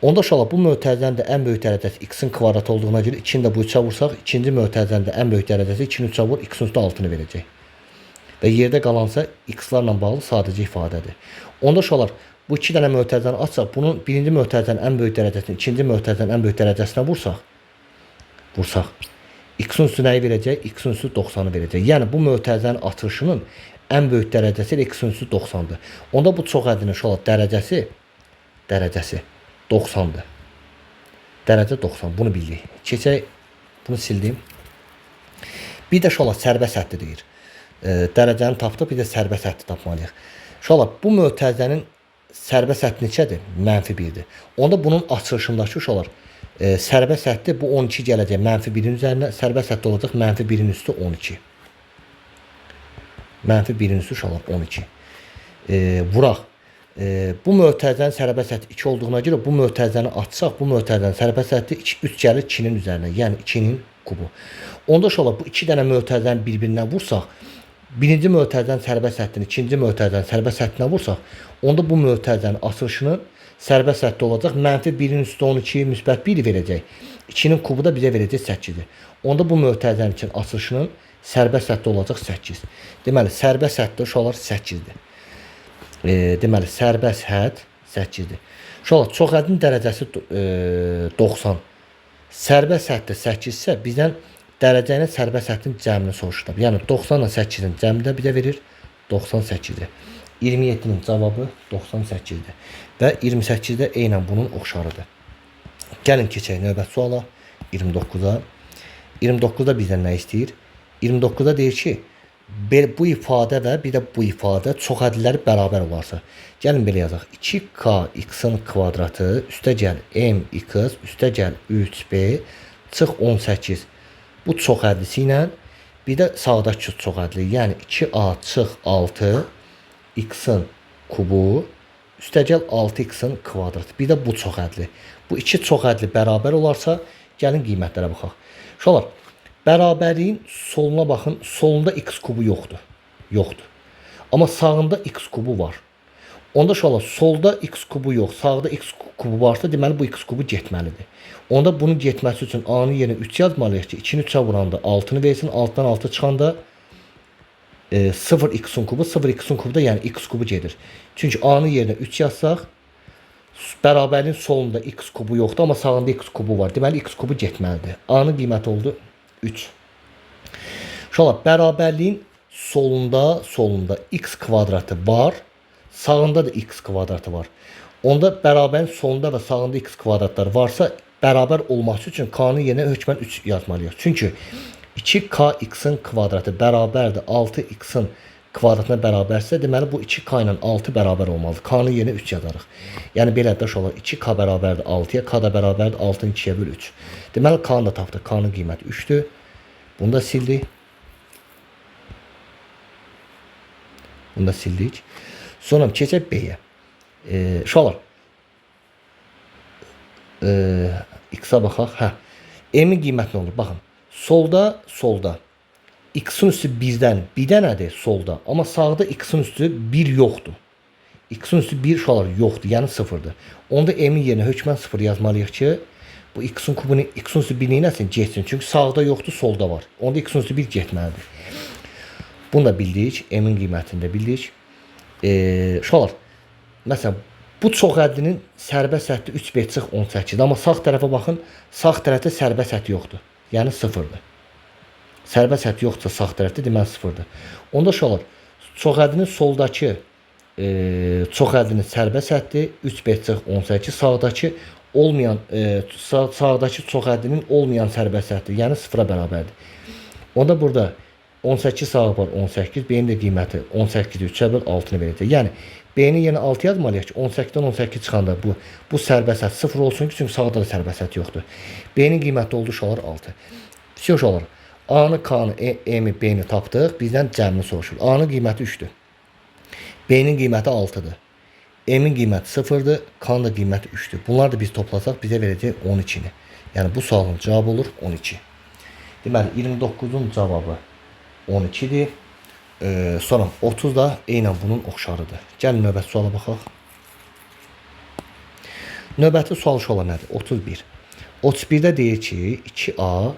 Onda uşaqlar bu mötərizənin də ən böyük dərəcəsi x-in kvadratı olduğuna görə 2-ni də bu 3-ə vursaq ikinci mötərizənin də ən böyük dərəcəsi 2-ni 3-ə vur x-in üstü 6-nı verəcək. Və yerdə qalansa x-larla bağlı sadəcə ifadədir. Onda uşaqlar bu iki dənə mötərizəni açsaq, bunun birinci mötərizənin ən böyük dərəcəsini ikinci mötərizənin ən böyük dərəcəsinə vursaq, x-in üstü nəyi verəcək? X-in üstü 90-ı verəcək. Yəni bu mötərizənin açılışının ən böyük dərəcəsi x-in üstü 90-dır. Onda bu çox ədlinin uşaqlar dərəcəsi 90-dır. Dərəcə 90. Bunu bildik. Keçək, bunu sildim. Bir də uşaqlar sərbəst həddi deyir. Dərəcəni tapdıq, bir də sərbəst həddi tapmalıyıq. Uşaqlar, bu mötərizənin sərbəst həddi neçədir? Mənfi 1-dir. Onda bunun açılışındakı uşaqlar sərbəst həddi bu 12 gələcək mənfi 1-in üzərinə, sərbəst həddi olacaq mənfi 1-in üstü 12. Mənfi 1-in üstü uşaqlar 12. Vuraq. Bu mötərizənin sərbəst həddi 2 olduğuna görə bu mötərizəni açsaq, bu mötərizənin sərbəst həddi 3 gəlir 2-nin üzərinə, yəni 2-nin kubu. Onda uşaqlar bu iki dənə mötərizəni bir-birinə vursaq, birinci mötərizənin sərbəst həddini ikinci mötərizənin sərbəst həddinə vursaq, onda bu mötərizənin açılışının sərbəst həddi olacaq. Mənfi 1-in üstü 12, müsbət 1 verəcək. 2-nin kubu da bizə verəcək 8-i. Onda bu mötərizənin üçün açılışının Sərbəst həddə olacaq 8. Deməli, sərbəst həddə uşaqlar 8-dir. Deməli, sərbəst hədd 8-dir. Uşaqlar, çox həddin dərəcəsi 90. Sərbəst həddə 8 isə bizdən dərəcə ilə sərbəst həddin cəmini soruşurlar. Yəni 90 ilə 8-in cəmi də bizə verir 98-dir. 27-nin cavabı 98-dir. Və 28-də eynən bunun oxşarıdır. Gəlin keçək növbəti suala 29-a. 29-da bizdən nə istəyir? 29-da deyir ki, bu ifadə və bir də bu ifadə çox hədliləri bərabər olarsa. Gəlin belə yazaq. 2K x-in kvadratı üstə gəl mx üstə gəl 3b çıx 18. Bu çox hədlisi ilə bir də sağdakı çox hədli, yəni 2a çıx 6 x-in kubu üstə gəl 6x-in kvadratı. Bir də bu çox hədli. Bu iki çox hədli bərabər olarsa, gəlin qiymətlərə baxaq. Uşaqlar, bərabərliyin soluna baxın. Solunda x kubu yoxdur. Yoxdur. Amma sağında x kubu var. Onda uşaqlar, solda x kubu yox, sağda x kubu varsa, deməli bu x kubu getməlidir. Onda bunun getməsi üçün a-nın yerinə 3 yazmalıyıq ki, 2-ni 3-ə vuranda 6-nı versin, 6-dan 6 çıxanda 0x-in kubu, 0x-in kubu da yəni x kubu gedir. Çünki a-nın yerinə 3 yazsaq, bərabərliyin solunda x kubu yoxdur, amma sağında x kubu var. Deməli x kubu getməlidir. A-nın qiyməti oldu 3. Uşaqlar, bərabərliyin solunda x kvadratı var, sağında da x kvadratı var. Onda bərabərliyin solunda və sağında x kvadratları varsa, bərabər olması üçün k-nın yerinə hökmən 3 yazmalıyıq. Çünki 2k x-in kvadratı bərabərdir 6x-in kvadratına bərabərsə, deməli bu 2k ilə 6 bərabər olmalıdır. K-nın yerinə 3 yazarıq. Yəni belə də uşaqlar, 2k bərabərdir 6-ya, k da bərabərdir 6-nı 2-yə böl 3. Deməli k-nı da tapdıq. K-nın qiyməti 3-dür. Bunu da sildik. Bunu da sildik. Sonra keçək B-yə. Uşaqlar, x-a baxaq. Hə. M-in qiyməti nə olur? Baxın. Solda x-in üstü 1-dən bir dənədir solda. Amma sağda x-in üstü 1 yoxdur. X-in üstü 1 uşaqlar yoxdur, yəni 0-dır. Onda m-in yerinə hökmən 0 yazmalıyıq ki, bu x-in kubunu, x-in üstü 1 neynəsin? Getsin. Çünki sağda yoxdur, solda var. Onda x-in üstü 1 getməlidir. Bunu da bildik. M-in qiymətini də bildik. Uşaqlar, məsələn, bu çox həddinin sərbəst həddi 3b çıx 18-dir. Amma sağ tərəfə baxın, sağ tərəfdə sərbəst həddi yoxdur. Yəni 0-dır. Sərbəst hədd yoxdursa sağ tərəfdə, deməli 0-dır. Onda uşaqlar, çox həddinin soldakı çox həddinin sərbəst həddi 3b çıx 18, sağdakı olmayan sağdakı çox həddinin olmayan sərbəst həddi, yəni 0-a bərabərdir. Onda burada 18 sağı var 18, B-nin də qiyməti 18-i 3-ə böl 6-nı verəcək. Yəni B-nin yerinə 6 yazmalıyıq ki, 18-dən 18 çıxanda bu sərbəst hədd 0 olsun ki, çünki sağda da sərbəst hədd yoxdur. B-nin qiyməti oldu uşaqlar 6. Vəsə uşaqlar, A-nı, K-nı, M-i, B-ni tapdıq. Bizdən cəmini soruşur. A-nın qiyməti 3-dür. B-nin qiyməti 6-dır. M-in qiyməti 0-dır. K-nın da qiyməti 3-dür. Bunları da biz toplasaq bizə verəcək 12-ni. Yəni bu sualın cavabı olur 12. Deməli 29-un cavabı 12-dir. Sonra 30 da eynən bunun oxşarıdır. Gəlin növbəti suala baxaq. Növbəti sual uşaqlar nədir? 31. 31-də deyir ki, 2A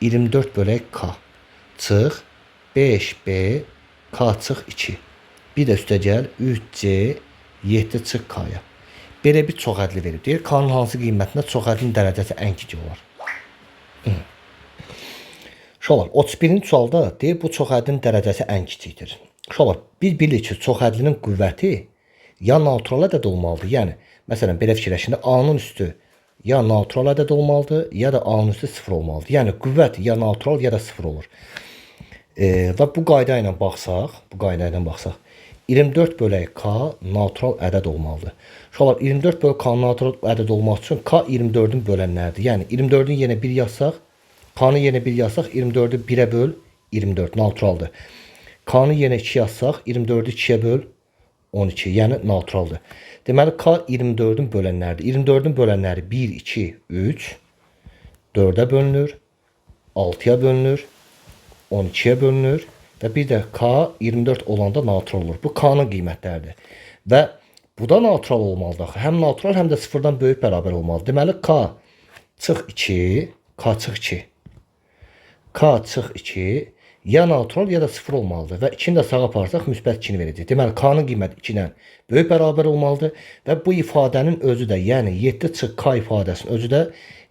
24 bölək K çıx 5B K çıx 2. Bir də üstə gəl 3C 7 çıx K-ya. Belə bir çox hədli verib. Deyir, K-nın hansı qiymətində çox hədlinin dərəcəsi ən kiçik olar? Uşaqlar, 31-ci sualda deyir, bu çox həddinin dərəcəsi ən kiçikdir. Uşaqlar, biz bilirik ki, çox həddinin qüvvəti ya natural ədəd olmalıdır. Yəni, məsələn, belə fikirləşin də, A-nın üstü ya natural ədəd olmalıdır, ya da A-nın üstü 0 olmalıdır. Yəni, qüvvət ya natural, ya da 0 olur. Və bu qayda ilə baxsaq, 24 bölək K natural ədəd olmalıdır. Uşaqlar, 24 bölək K natural ədəd olmaq üçün K 24-ün bölənləridir. Yəni, 24-ün yerinə 1 yazsaq, K-nın yerinə 1 yazsaq, 24-ü 1-ə böl, 24 naturaldır. K-nın yerinə 2 yazsaq, 24-ü 2-yə böl, 12, yəni naturaldır. Deməli, K 24-ün bölənləridir. 24-ün bölənləri 1, 2, 3, 4-ə bölünür, 6-ya bölünür, 12-yə bölünür və bir də K 24 olanda natural olur. Bu K-nın qiymətləridir. Və bu da natural olmalıdır axı. Həm natural, həm də sıfırdan böyük bərabər olmalıdır. Deməli, K çıx 2, K çıx 2. K çıx 2 Ya natural ya da 0 olmalıdır və 2-ni də sağa aparsaq müsbət 2-ni verəcək. Deməli, K-nın qiyməti 2-dən böyük bərabər olmalıdır və bu ifadənin özü də, yəni 7 çıx K ifadəsinin özü də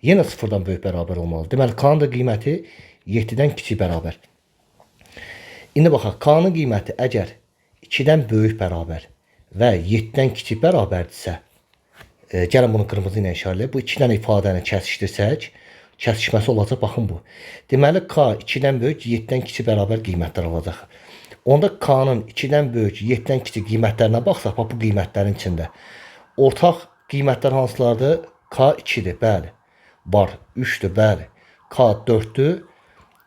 yenə 0-dan böyük bərabər olmalıdır. Deməli, K-nın da qiyməti 7-dən kiçik bərabər. İndi baxaq, K-nın qiyməti əgər 2-dən böyük bərabər və 7-dən kiçik bərabərdirsə, gəlin bunu qırmızı ilə işarələyək. Bu iki dənə ifadəni kəsişdirsək, kəsişməsi olacaq, baxın bu. Deməli, K 2-dən böyük, 7-dən kiçik bərabər qiymətlər alacaq. Onda K-nın 2-dən böyük, 7-dən kiçik qiymətlərinə baxsaq, bax bu qiymətlərin içində. Ortaq qiymətlər hansılardır? K 2-dir, bəli. Var, 3-dür, bəli. K 4-dür,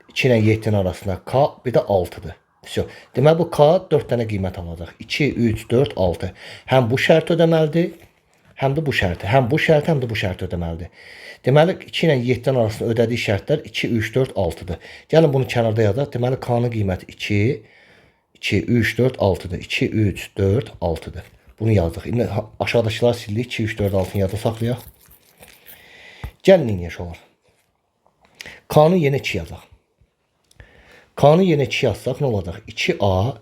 2 ilə 7-nin arasında K bir də 6-dır. Vəsyo. Deməli, bu K 4 dənə qiymət alacaq. 2, 3, 4, 6. Həm bu şərti ödəməlidir, həm də bu şərti. Həm bu şərti, həm də bu şərti ödəməlidir. Deməli, 2 ilə 7-nin arasında ödədiyi şərtlər 2, 3, 4, 6-dır. Gəlin bunu kənarda yazaq. Deməli, K-nın qiyməti 2, 2, 3, 4, 6-dır. 2, 3, 4, 6-dır. Bunu yazdıq. İndi aşağıdakıları sildik. 2, 3, 4, 6-nı yadda saxlayaq. Gəlin inəyək olar. K-nın yerinə 2 yazaq. K-nın yerinə 2 yazsaq nə olacaq? 2A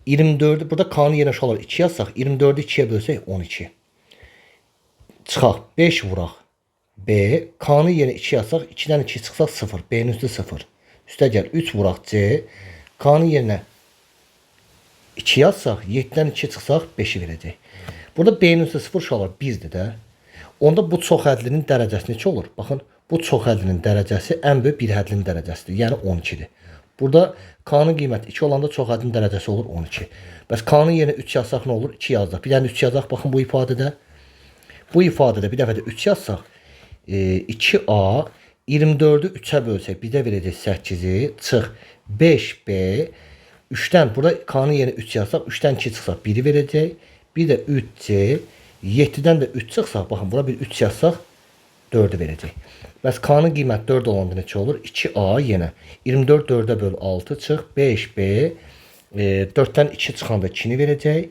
24-ü, burada K-nın yerinə uşaqlar 2 yazsaq, 24-ü 2-yə bölsək 12. Çıxaq 5 vuraq B, K-nın yerinə 2 yazsaq, 2-dən 2 çıxsaq 0, B-nin üstü 0. Üstə gəl 3 vuraq C, K-nın yerinə 2 yazsaq, 7-dən 2 çıxsaq 5-i verəcək. Burada B-nin üstü 0 uşaqlar 1-dir də. Onda bu çox hədlinin dərəcəsi neçə olur? Baxın, bu çox hədlinin dərəcəsi ən böyük bir hədlinin dərəcəsidir. Yəni 12-dir. Burada K-nın qiyməti 2 olanda çox hədlinin dərəcəsi olur 12. Bəs K-nın yerinə 3 yazsaq nə olur? 2 yazdıq. Bir dənə 3 yazaq. Baxın bu ifadədə. Bu ifadədə bir dəfə də 3 yazsaq, 2A 24-ü 3-ə bölsək bizə verəcək 8-i, çıx 5B 3-dən burada K-nın yerinə 3 yazsaq, 3-dən 2 çıxsaq 1-i verəcək. Bir də 3C 7-dən də 3 çıxsaq, baxın bura bir 3 yazsaq 4-ü verəcək. Bəs K-nın qiyməti 4 olanda neçə olur? 2A yenə 24 4-ə böl 6 çıx 5B 4-dən 2 çıxanda 2-ni verəcək.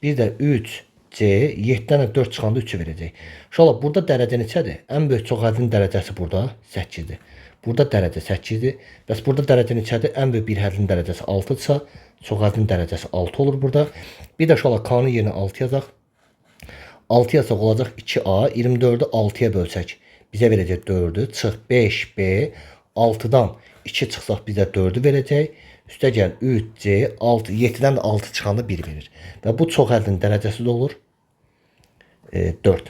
Bir də 3C 7-dən də 4 çıxanda 3-ü verəcək. Uşaqlar, burada dərəcə neçədir? Ən böyük çox hədlinin dərəcəsi burada 8-dir. Burada dərəcə 8-dir. Bəs burada dərəcə neçədir? Ən böyük bir hədlinin dərəcəsi 6-dırsa, çox hədlinin dərəcəsi 6 olur burada. Bir də uşaqlar K-nın yerinə 6 yazaq. 6 yazsaq olacaq 2A, 24-ü 6-ya bölsək bizə verəcək 4-ü, çıx 5B, 6-dan 2 çıxsaq bizə 4-ü verəcək. Üstə gəl 3C, 6, 7-dən də 6 çıxanda 1 verir. Və bu çox hədlinin dərəcəsi də olur 4.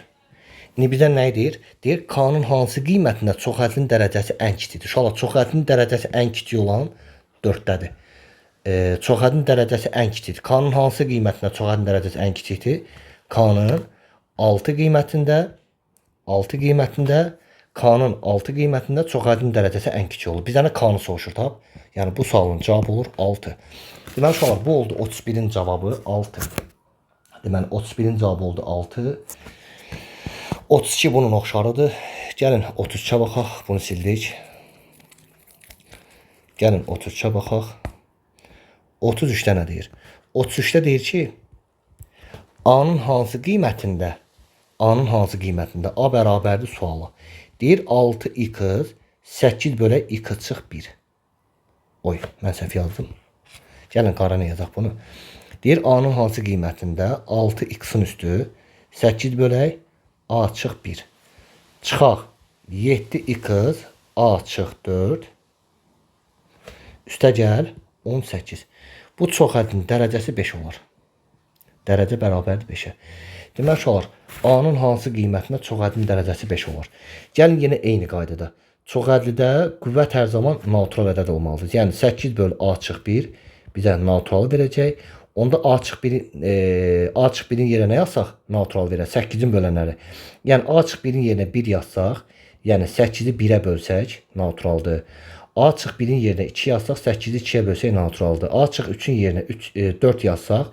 İndi bizə nə deyir? Deyir, K-nın hansı qiymətində çox hədlinin dərəcəsi ən kiçikdir? Uşaqlar, çox hədlinin dərəcəsi ən kiçik olan 4-dədir. Çox hədlinin dərəcəsi ən kiçikdir. K-nın hansı qiymətində çox hədlinin dərəcəsi ən kiçikdir? K-nın 6 qiymətində, 6 qiymətində, K-nın 6 qiymətində çox hədlinin dərəcəsi ən kiçik olur. Bizə nə K-nı soruşur, tap? Yəni bu sualın cavabı olur 6. Deməli uşaqlar, bu oldu 31-in cavabı 6. Deməli 31-in cavabı oldu 6. 32 bunun oxşarıdır. Gəlin 33-ə baxaq. Bunu sildik. Gəlin 33-ə baxaq. 33-də nə deyir? 33-də deyir ki, A-nın hansı qiymətində A-nın hansı qiymətində A bərabərdir suala. Deyir 6x 8 bölək x çıx 1. Oy, mən səhv yazdım. Gəlin qara nə yazaq bunu. Deyir A-nın hansı qiymətində 6x-in üstü 8 bölək A çıx 1. Çıxaq 7x A çıx 4. Üstə gəl 18. Bu çox həddin dərəcəsi 5 olar. Dərəcə bərabərdir 5-ə. Deməli uşaqlar, A-nın hansı qiymətində çox həddin dərəcəsi 5 olar? Gəlin yenə eyni qaydada. Çox hədlidə qüvvət hər zaman natural ədəd olmalıdır. Yəni 8 böl A çıx 1 bizə naturalı verəcək. Onda A çıx 1-in A çıx 1-in yerinə nə yazsaq natural verər. 8-in bölənləri. Yəni A çıx 1-in yerinə 1 yazsaq, yəni 8-i 1-ə bölsək naturaldır. A çıx 1-in yerinə 2 yazsaq, 8-i 2-yə bölsək naturaldır. A çıx 3-ün yerinə 4 yazsaq,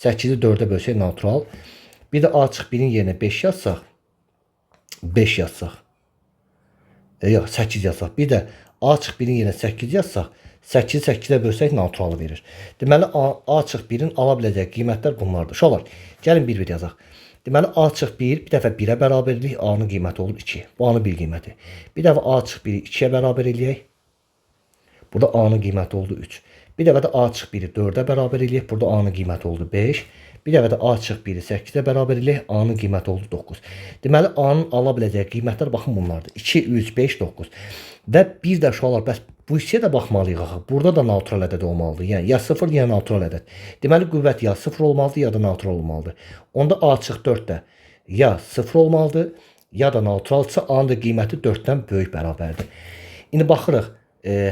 8-i 4-ə bölsək natural. Bir də A çıx 1-in yerinə 5 yazsaq, 5 yazsaq. Yox, 8 yazsaq. Bir də A çıx 1-in yerinə 8 yazsaq, 8-i 8-ə bölsək naturalı verir. Deməli, A çıx 1-in ala biləcəyi qiymətlər bunlardır. Uşaqlar, gəlin bir-bir yazaq. Deməli, A çıx 1 bir dəfə 1-ə bərabər edirik. A-nın qiyməti olur 2. Bu A-nın bir qiyməti. Bir dəfə A çıx 1-i 2-yə bərabər eləyək. Burada A-nın qiyməti oldu 3. Bir dəfə də A çıx 1-i 4-ə bərabər eləyək. Burada A-nın qiyməti oldu 5. Bir dəfə də A çıx 1-i 8-ə bərabər eləyək. A-nın qiyməti oldu 9. Deməli, A-nın ala biləcəyi qiymətlər baxın bunlardır. 2, 3, 5, 9. Və bir də uşaqlar, bəs bu hissəyə də baxmalıyıq axı. Burada da natural ədəd olmalıdır. Yəni ya 0 ya natural ədəd. Deməli, qüvvət ya 0 olmalıdır, ya da natural olmalıdır. Onda A çıx 4 də ya 0 olmalıdır, ya da naturalsa A-nın da qiyməti 4-dən böyük bərabərdir. İndi baxırıq,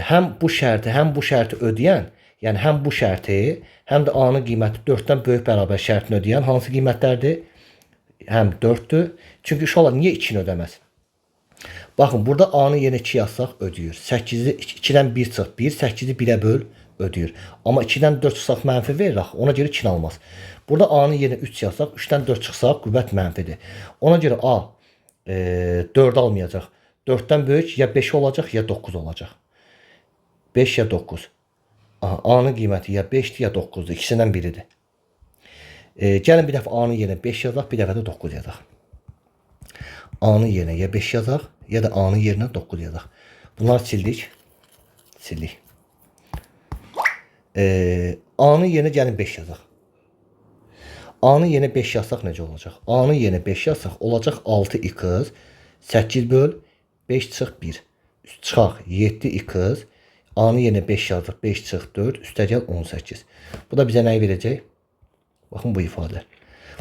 həm bu şərti, həm bu şərti ödəyən, yəni həm bu şərti, həm də A-nın qiyməti 4-dən böyük bərabər şərtini ödəyən hansı qiymətlərdir? Həm 4-dür. Çünki uşaqlar niyə 2-ni ödəməz? Baxın, burada A-nın yerinə 2 yazsaq ödəyir. 8-i 2-dən 1 çıx 1, 8-i 1-ə böl ödəyir. Amma 2-dən 4 çıxsaq mənfi verir axı, ona görə 2-ni almaz. Burada A-nın yerinə 3 yazsaq, 3-dən 4 çıxsaq qüvvət mənfidir. Ona görə A 4 almayacaq. 4-dən böyük ya 5 olacaq, ya 9 olacaq. 5 ya 9. Aha, A-nın qiyməti ya 5-dir, ya 9-dur. İkisindən biridir. Gəlin bir dəfə A-nın yerinə 5 yazaq, bir dəfə də 9 yazaq. A-nın yerinə ya 5 yazaq, ya da A-nın yerinə 9 yazaq. Bunları sildik. Sildik. A-nın yerinə gəlin 5 yazaq. A-nın yerinə 5 yazsaq necə olacaq? A-nın yerinə 5 yazsaq olacaq 6x 8 böl 5 çıx 1. Çıxaq 7x A-nın yerinə 5 yazdıq. 5 çıx 4 üstəgəl 18. Bu da bizə nəyi verəcək? Baxın bu ifadə.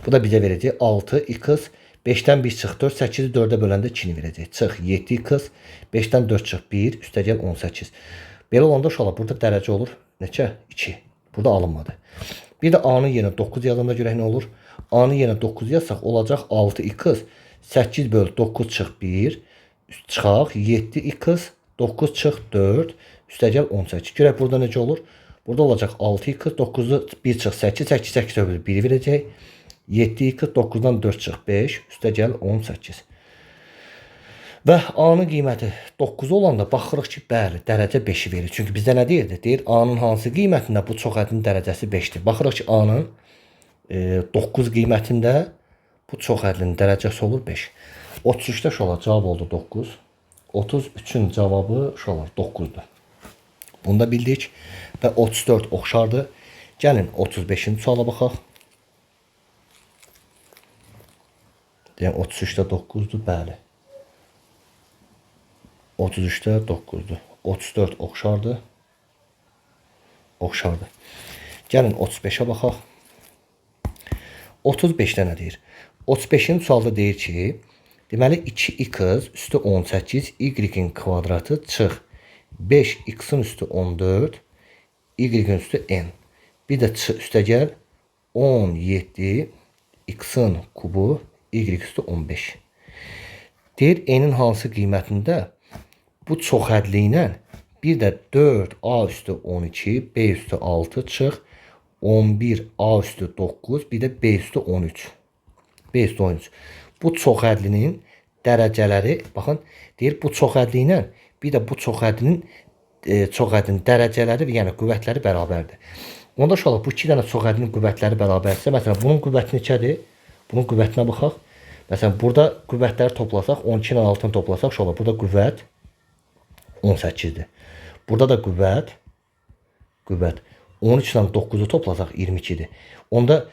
Bu da bizə verəcək 6x 5-dən 1 çıx 4, 8-i 4-ə böləndə 2-ni verəcək. Çıx 7x 5-dən 4 çıx 1 üstəgəl 18. Belə olanda uşaqlar burada dərəcə olur. Neçə? 2. Burada alınmadı. Bir də A-nın yerinə 9 yazanda görək nə olur? A-nın yerinə 9 yazsaq olacaq 6x 8 böl 9 çıx 1 çıxaq 7x 9 çıx 4 üstəgəl 18. Görək burada necə olur? Burada olacaq 6x 9-u 1 çıx 8 8 8 bölü 1 verəcək. 7x 9-dan 4 çıx 5 üstəgəl 18. Və A-nın qiyməti 9 olanda baxırıq ki, bəli, dərəcə 5-i verir. Çünki bizdə nə deyirdi? Deyir, A-nın hansı qiymətində bu çox ədədin dərəcəsi 5-dir. Baxırıq ki, A-nın 9 qiymətində bu çox ədədin dərəcəsi olur 5. 33-də uşaqlar cavab oldu 9. 33-ün cavabı uşaqlar 9-dur. Bunu da bildik və 34 oxşardır. Gəlin 35-ci suala baxaq. Yəni 33-də 9-dur, bəli. 33-də 9-dur. 34 oxşardır. Oxşardır. Gəlin 35-ə baxaq. 35-də nə deyir? 35-ci sualda deyir ki, deməli 2x üstü 18 y-in kvadratı çıx 5x-in üstü 14 y-in üstü n. Bir də üstəgəl 17 x-in kubu y üstü 15. Deyir n-in hansı qiymətində bu çox hədli ilə bir də 4a üstü 12, b üstü 6 çıx 11a üstü 9, bir də b üstü 13. B üstü 13. Bu çox hədlinin dərəcələri, baxın, deyir bu çox hədli ilə bir də bu çox hədlinin dərəcələri, yəni qüvvətləri bərabərdir. Onda uşaqlar bu iki dənə çox hədlinin qüvvətləri bərabərdirsə, məsələn bunun qüvvəti neçədir? Bunun qüvvətinə baxaq. Məsələn burada qüvvətləri toplasaq, 12 ilə 6-nı toplasaq, uşaqlar burada qüvvət 18-dir. Burada da qüvvət 13 ilə 9-u toplasaq 22-dir. Onda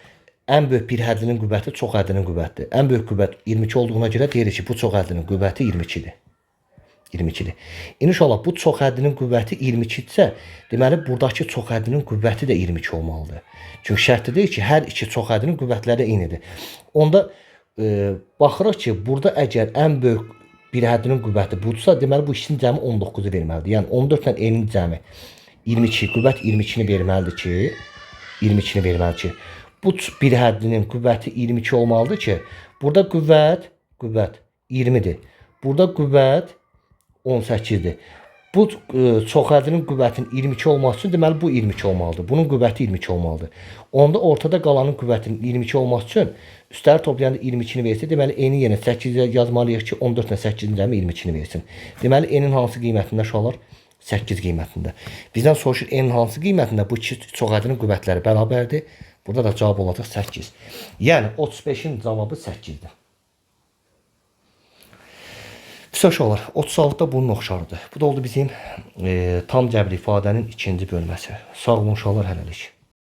ən böyük bir hədlinin qüvvəti çox hədlinin qüvvətidir. Ən böyük qüvvət 22 olduğuna görə deyirik ki, bu çox hədlinin qüvvəti 22-dir. 22-dir. İnşallah bu çox hədlinin qüvvəti 22-dirsə, deməli buradakı çox hədlinin qüvvəti də 22 olmalıdır. Çünki şərtdə deyir ki, hər iki çox hədlinin qüvvətləri eynidir. Onda baxırıq ki, burada əgər ən böyük bir hədlinin qüvvəti budursa, deməli bu ikisinin cəmi 19-u verməlidir. Yəni 14 ilə n-in cəmi 22, qüvvət 22-ni verməlidir ki, 22-ni verməlidir ki, bu bir hədlinin qüvvəti 22 olmalıdır ki, burada qüvvət 20-dir. Burada qüvvət 18-dir. Bu çox hədlinin qüvvətinin 22 olması üçün, deməli bu 22 olmalıdır. Bunun qüvvəti 22 olmalıdır. Onda ortada qalanın qüvvətinin 22 olması üçün üstləri toplayanda 22-ni versə, deməli n-in yerinə 8 yazmalıyıq ki, 14 ilə 8-in cəmi 22-ni versin. Deməli n-in hansı qiymətində uşaqlar? 8 qiymətində. Bizdən soruşur n-in hansı qiymətində bu iki çox hədlinin qüvvətləri bərabərdir. Burada da cavab olacaq 8. Yəni 35-in cavabı 8-dir. Vəsə uşaqlar, 36-da bunun oxşarıdır. Bu da oldu bizim tam cəbr ifadənin ikinci bölməsi. Sağ olun uşaqlar hələlik.